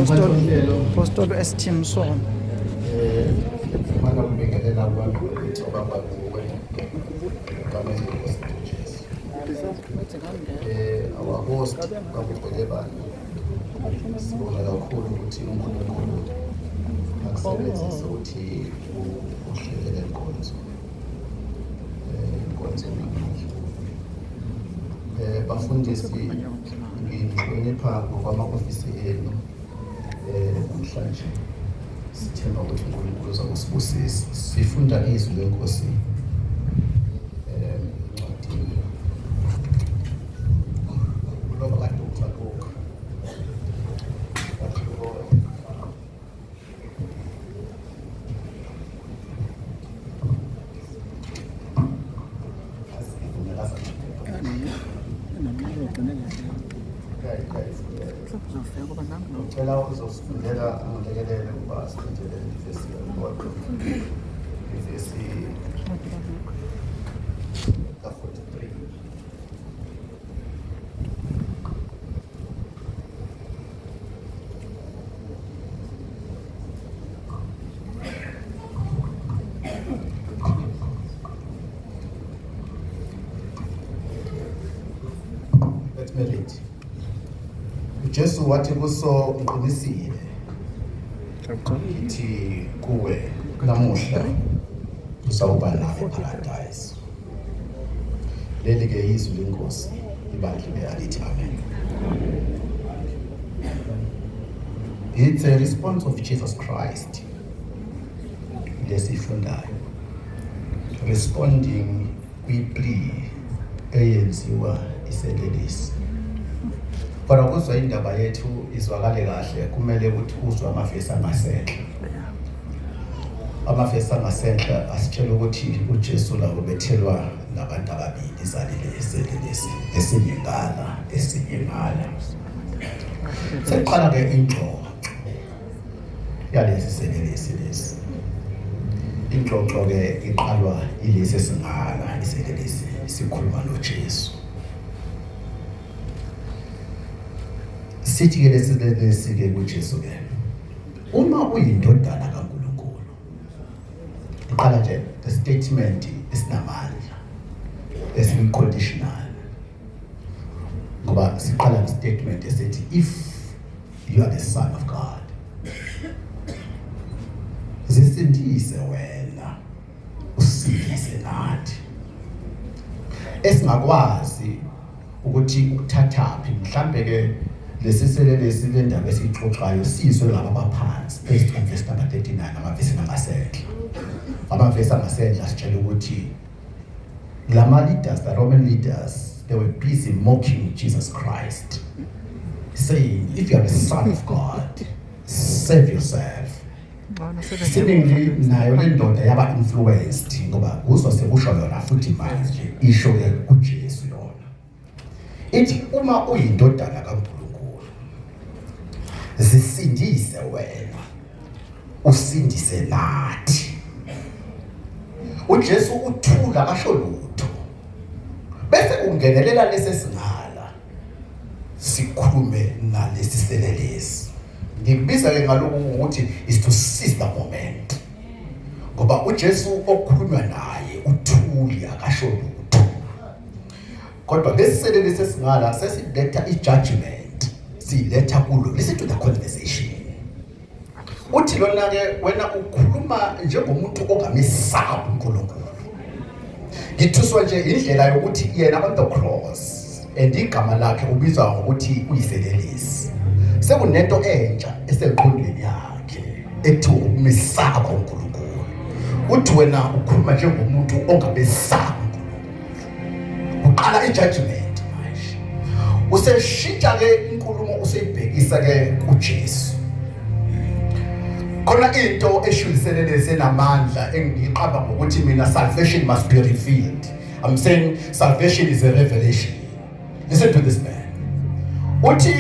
Apostoli ST Msono. Mana kubingelela abantu bethu ababakuwe egameni lenkosi uJesu. Our host babubhelebane. Sibonga kakhulu ukuthi uNkulunkulu akusebenzise ukuthi uhlele le nkonzo. Inkonzo namhlanje. Bafundisi, nginihlonipha ngokwama-ofisi enu namhlanje. Sithemba ukuthi uNkulunkulu uzakusibusisa. Sifunda izwi lenkosi encwadini kuloba kaDr. Luke. Ngicela uzosifundela angilekelele ukuba sifundele ivesi yodwa. Ivesi ka-43. Let me read. UJesu wathi kuso, ngiqinisile ngithi kuwe namuhla uzawuba nami eParadise. Leli ke izwi lenkosi, ibandla ke alithi amen. It's a response of Jesus Christ lesifundayo, responding kwi-plea eyenziwa iselelesi. Kodwa kuzwa indaba yethu izwakale kahle, kumele ukuthi uzwe amavesi angasenhla. Amavesi angasenhla asitshela ukuthi uJesu la ubethelwa nabantu ababili, iselelesi, esinye ngala, esinye ngala. Sekuqala ke ingxoxo yalesi selelesi lesi. Ingxoxo ke iqalwa ilesi esingala iselelesi sikhuluma noJesu. Sithi ke lesi lesi ke kuJesu ke, uma uyindodana kaNkulunkulu. Iqala nje the statement esinamandla esiyi-conditional, ngoba siqala nge-statement esithi if you are the son of God, zisindise wena usindise nathi. Esingakwazi ukuthi ukuthathaphi mhlambe ke lesi selelesi le ndaba esiyixoxayo sizwe laba abaphansi based on verse number 39, amavesi angasenhla. Amavesi angasenhla sitshela ukuthi lama leaders, the Roman leaders, they were busy mocking Jesus Christ, saying, if you are the son of God, save yourself. Seemingly nayo le ndoda yaba influenced, ngoba kuzwa sekusho yona futhi manje isho ke kuJesu yona ithi uma uyindodana kaNkulunkulu zisindise wena usindise nathi. uJesu uthula akasho lutho, bese kungenelela lesi singala sikhulume nalesi selelesi. Ngikubiza ke ngalokhu ukuthi is to seize the moment, ngoba uJesu okukhulunywa naye uthuli akasho lutho, kodwa lesi selelesi esingala sesiletha i-judgment, siyiletha kulo. Listen to the conversation. Uthi lona ke, wena ukhuluma njengomuntu ongamesabi uNkulunkulu. Ngithuswa nje indlela yokuthi yena on the cross and igama lakhe ubizwa ngokuthi uyiselelesi, sekunento entsha esengqondweni yakhe ethi ukumesaba uNkulunkulu. Uthi wena ukhuluma njengomuntu ongamesabi uNkulunkulu. Uqala i-judgment manje, useshintsha ke inkulumo, useyibhekisa ke kuJesu. Khona into eshuliselelesi enamandla engiyiqamba ngokuthi mina salvation must be revealed. I'm saying salvation is a revelation. Listen to this man. Uthi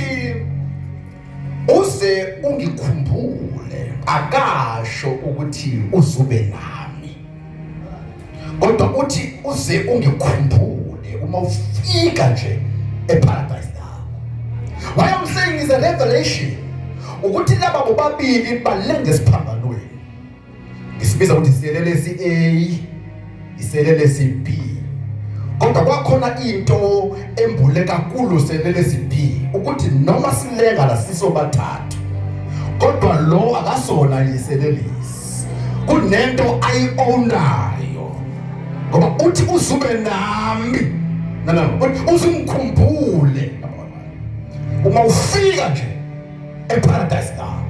uze ungikhumbule, akasho ukuthi uzube nami, kodwa uthi uze ungikhumbule uma ufika nje eparadise lakho. Why I'm saying is a revelation. Ukuthi laba bobabili balenge esiphambanweni. Ngisibiza ukuthi iselelesi A, iselelesi B. Kodwa kwakhona into embule kakhulu selelesi B ukuthi noma silenga la sisobathathu. Kodwa lo akasona iselelesi. Kunento ayi-ownayo. Ngoba uthi uzube nami. No no, uthi uzungikhumbule. Uma ufika nje eparadise lakho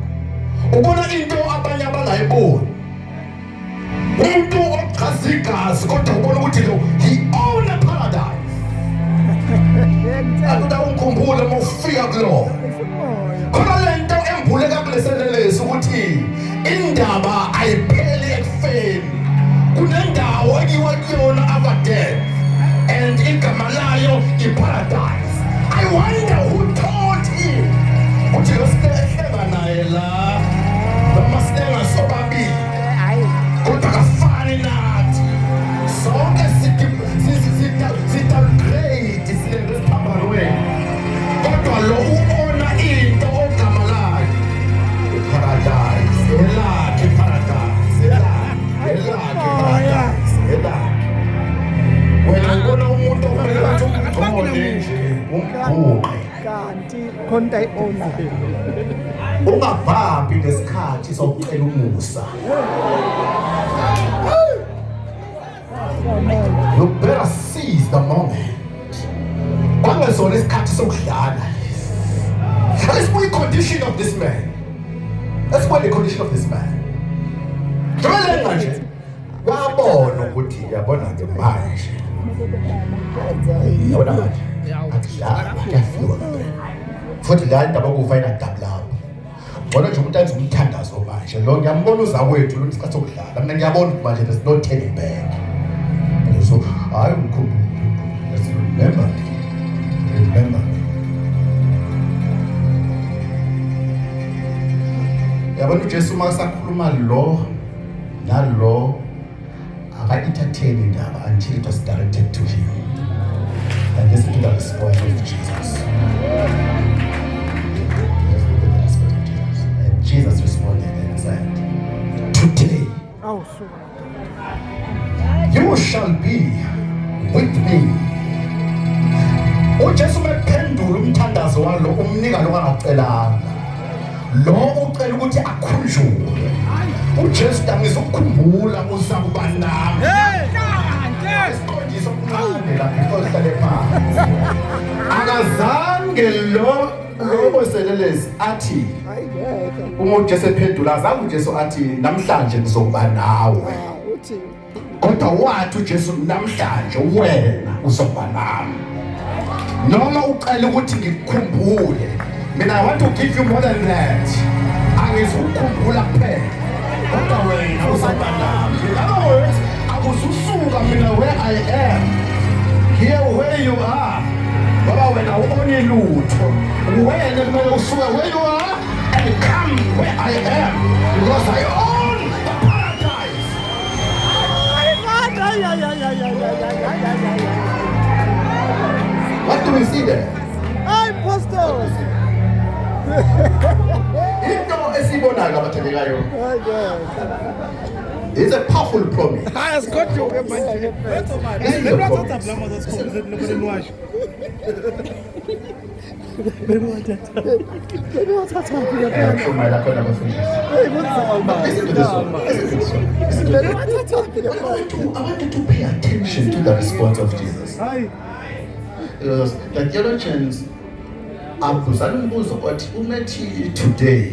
ubona into abanye abangayiboni umuntu ochaza igazi kodwa ubona ukuthi lo he own a paradise akuda ungikhumbule uma ufika kulona khona lento embuleka kuleselelesi ukuthi indaba ayipheli ekufeni kunendawo ekiwa kuyona after death and igama layo iparadise I wonder who told him ukuthi lo sihlenga naye la noma sihlenga sobabili kodwa kafani nathi sonke sidowngrade silenze esiphambanweni kodwa lo uona into ogama lakhe iparadise elakhe iparadise elakhe elakhe iparadise elakhe wena ubona umuntu okumele bathi umgcone nje umbhuqe kanti khona into ayi-ownayo ungabhambi ngesikhathi sokucela umusa. You better seize the moment. Kwangesona isikhathi sokudlala. Let's put the condition of this man. Let's put the condition of this man. Njengoba nje wabona ukuthi yabona ke manje. Yabona manje. Akudlala, kuyafiwa ngempela. Futhi la indaba yokufa inadabu lapho. Ngcono nje umuntu enze umthandazo manje. Lo ngiyambona uzakwethu lo isikhathi sokudlala. Mina ngiyabona ukuthi manje there's no turning back. So hayi umkhumbule. Let's remember me. Remember me. Yabona uJesu uma esakhuluma lo nalo aka-entertain indaba until it was directed to him. And listen to the response of Jesus. Listen to the response of Jesus. And Jesus responded and said, "Today awu suka you shall be with me." UJesu mephendula umthandazo walo umnika lokho angacelanga. Lo ucela ukuthi akhunjulwe. uJesu angizukukhumbula uzakuba nami. Isiqondiso okuncane la before sihlale phansi. Akazange lo lobo selelesi athi hayi ngeke uma uJesu ephendula azange uJesu athi namhlanje ngizokuba nawe. Ah, uthi Kodwa wathi uJesu namhlanje wena uzoba nami. Noma ucela ukuthi ngikukhumbule. Mina I want to give you more than that. Angizukukhumbula kuphela. Kodwa wena uzoba nami. In other words, akuzusuka mina where I am. Here where you are. Ngoba wena awuboni lutho. Wena kumele usuke where you are and come where I am because I own the paradise. Ay, ay, ay, ay, ay, ay, ay, ay, ay, ay, ay. What do we see there? Ay, Apostle. Into esiyibonayo abathandekayo Ay, ngeke. it's a powerful promise. Hayi asigoduke manje. This is a Bebewathatha promise. la mazasikhombisa lokhuleni washo. Bebewathathaphi ngempela? Shumayela khona abafundisi. Hey, kunzima. Listen to this one. Listen to this one. Listen to this one. Bebewathathaphi I ngempela? want you to pay attention to the response of Jesus. Hayi. Because the theologians abuzana umbuzo othi umethi today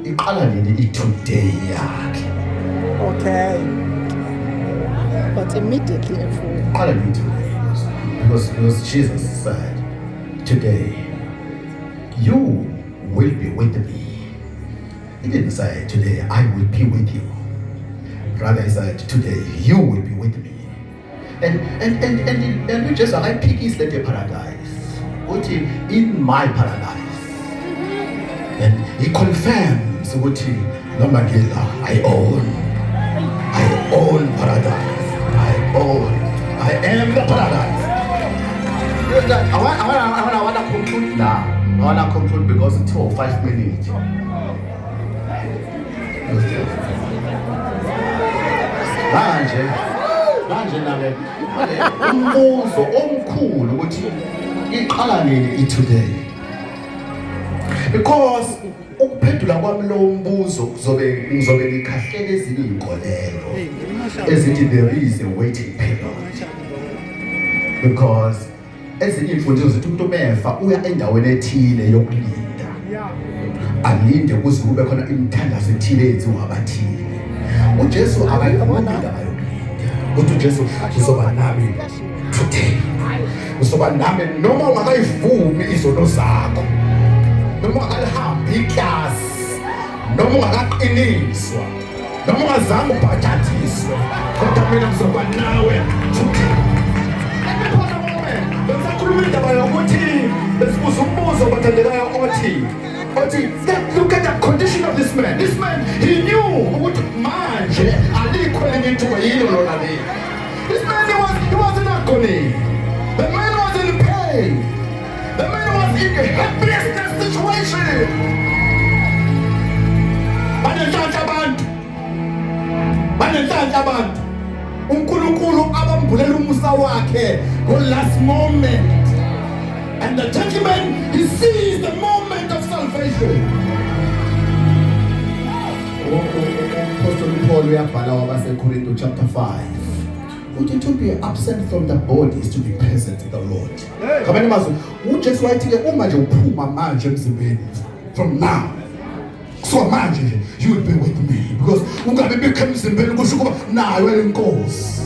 iqala nini i-today yakhe? Okay. But immediately evuka. Iqala nini today? Because Jesus said, "Today you will be with me." He didn't say, "Today I will be with you." Rather, he said, "Today you will be with me." And uJesu akayiphikisi lento paradise. Uthi in my paradise. And he confirms ukuthi noma ngila I own. I own paradise. I own. I am the paradise. I want to conclude now. I want to conclude because it's 2 or 5 minutes. Manje manje nake umbuzo omkhulu ukuthi iqala nini i-today, because ukuphendula kwami lo mbuzo kuzobe ngizobe ngikhahlela ezinye iy'nkolelo ezithi there is a waiting period, because ezinye iy'mfundiso zithi umuntu mefa uya endaweni ethile yokulinda, alinde kuze kube khona imithandazo ethile eyenziwa abathile. UJesu akayikhulumi indaba yokulinda. Uthi uJesu, "Uzoba nami today, uzoba nami noma ungakayivumi izono zakho, noma ungakalihambi iklasi, noma ungakaqiniswa, noma ungazange ubhajathiswe, kodwa mina ngizoba nawe today." Besikhuluma indaba yokuthi besibuza umbuzo, bathandekayo, othi look at the condition of this man. This man, he knew ukuthi manje alikho elinye ithuba, yilo lona leli. This man, he was in agony. The man was in pain. The man was in a helplessness situation. Banenhlanhla abantu, banenhlanhla abantu uNkulunkulu abambulela umusa wakhe ngo last moment. And the gentleman, he sees the moment of salvation. Apostle Paul uyabhala wabaseKorinto chapter 5, uthi to be absent from the body is to be present with the Lord. Ngamanye amazwi, uJesu wayethi ke uma nje uphuma manje emzimbeni, from now, so manje nje, you will be with me, because ungabe bikho emzimbeni kusho ukuba nayo inkosi.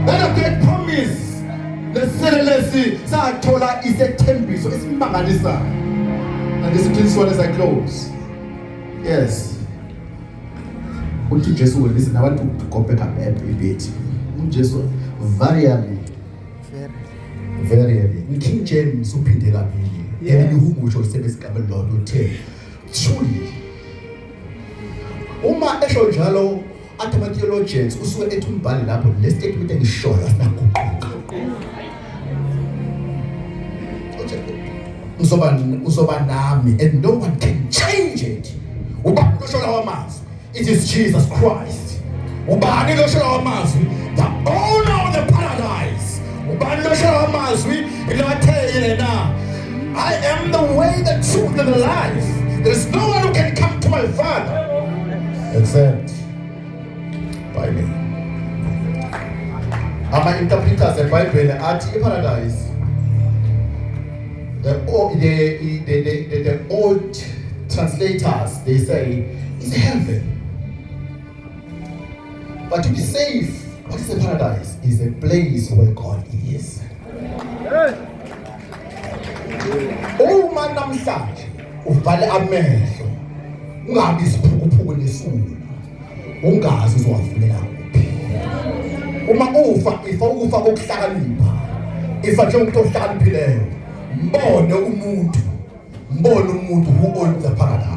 That a great promise. Lesele lesi sathola isethembiso esimangalisayo. And listen to this one as I close. Yes, uthi Jesu will listen. I want to go back up a bit. UJesu, "Verily, verily." In King James uphinde kabili. Elinye uhumusho lisebenzisa igama elilodwa, uthe "truly". Uma esho njalo, athi ama theologians usuke ethi umbhali lapho, le statement engishoyo asinaguquka. Uthi, uzoba uzoba nami, and no one can change it. Ubani losho lawa mazwi? It is Jesus Christ. Ubani losho lawa mazwi? The owner of the paradise. Ubani losho lawa mazwi? Ilathe yena, "I am the way, the truth and the life. There is no one who can come to my Father except by me." Ama-interpreters eBhayibheli athi iparadise, the old translators, they say it's heaven. But to be safe, what is a paradise? Is a place where God is. Uma namhlanje uvale amehlo, ungabi isiphukuphuku nesula, ungazi uzowavulela kuphi. Uma ufa, ifa ukufa kokuhlakanipha, ifa njengomuntu ohlakaniphileyo. Mbone umuntu, mbone umuntu who owns the paradise.